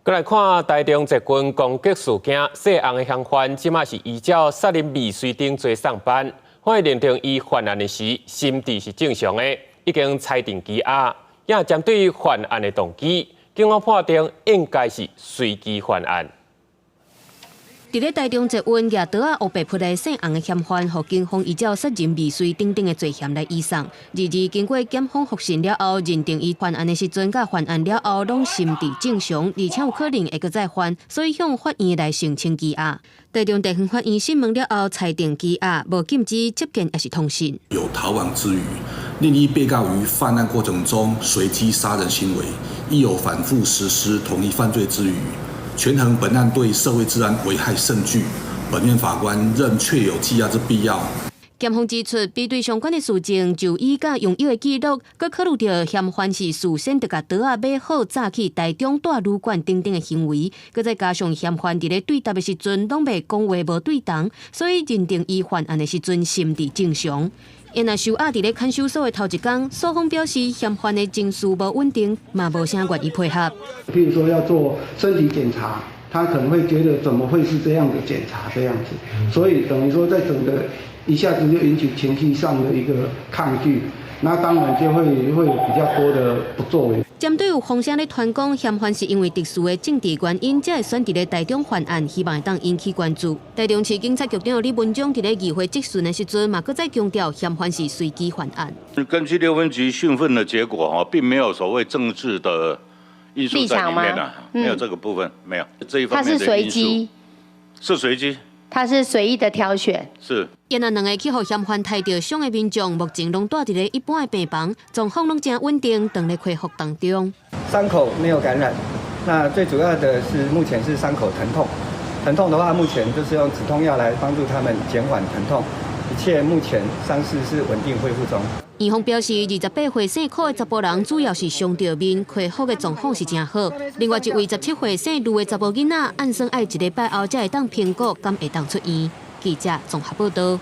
閣來看台中捷運攻擊事件，姓洪的嫌犯這馬是依照殺人未遂等罪送辦，法院認定伊犯案的時心智是正常的，已經裁定羈押。也針對犯案的動機，警方判定應該是隨機犯案。佇咧台中捷運舉刀仔烏白撲來姓洪的嫌犯，予警方依照殺人未遂等等的罪嫌來移送。二二經過檢方複審了後，認定伊犯案的時陣佮犯案了後攏心智正常，而且有可能會閣再犯，所以向法院來申請羈押。台中地方法院審問了後，裁定羈押，無禁止接見抑是通訊。有逃亡之虞，另一被告於犯案過程中隨機殺人行為，亦有反覆實施同一犯罪之虞。權衡本案對社會治安危害甚巨，本院法官認確有羈押之必要。檢方指出，比對相關的事證、就醫佮用藥的記錄，閣考慮著嫌犯是事先就共刀仔買好，早去台中蹛旅館等等的行為，閣再加上嫌犯佇咧對答的時陣攏袂講話無對同，所以認定伊犯案的時陣心智正常。因若收押佇咧看守所的頭一工，所方表示嫌犯的情緒無穩定，嘛無啥願意配合。譬如說要做身體檢查，他可能會覺得怎麼會是這樣的檢查這樣子，所以等於說在整個一下子就引起情緒上的一個抗拒，那當然就會有比較多的不作為。針對有風聲咧傳講嫌犯是因為特殊的政治原因，才會選佇咧台中犯案，希望會當引起關注。台中市警察局長李文忠佇咧議會質詢的時陣，嘛閣再強調嫌犯是隨機犯案。根據六分局訊問的結果，哈，並沒有所謂政治的因素在裡面啊，沒有這個部分，沒有這一方面的因素。是隨機。他是隨意的挑選。是。因為兩个去予嫌犯刣著傷的民眾，目前攏蹛佇咧一般的病房，狀況攏誠穩定，當咧恢復當中。傷口沒有感染，那最主要的是目前是傷口疼痛，疼痛的話目前就是用止痛藥來幫助他們減緩疼痛，一切目前傷勢是穩定恢復中。院方表示，28歲姓柯的查埔人主要是傷著面，恢復的狀況是誠好。另外一位17歲姓盧的查埔囡仔，按算愛一禮拜後才會當評估，敢會當出院。記者綜合報道。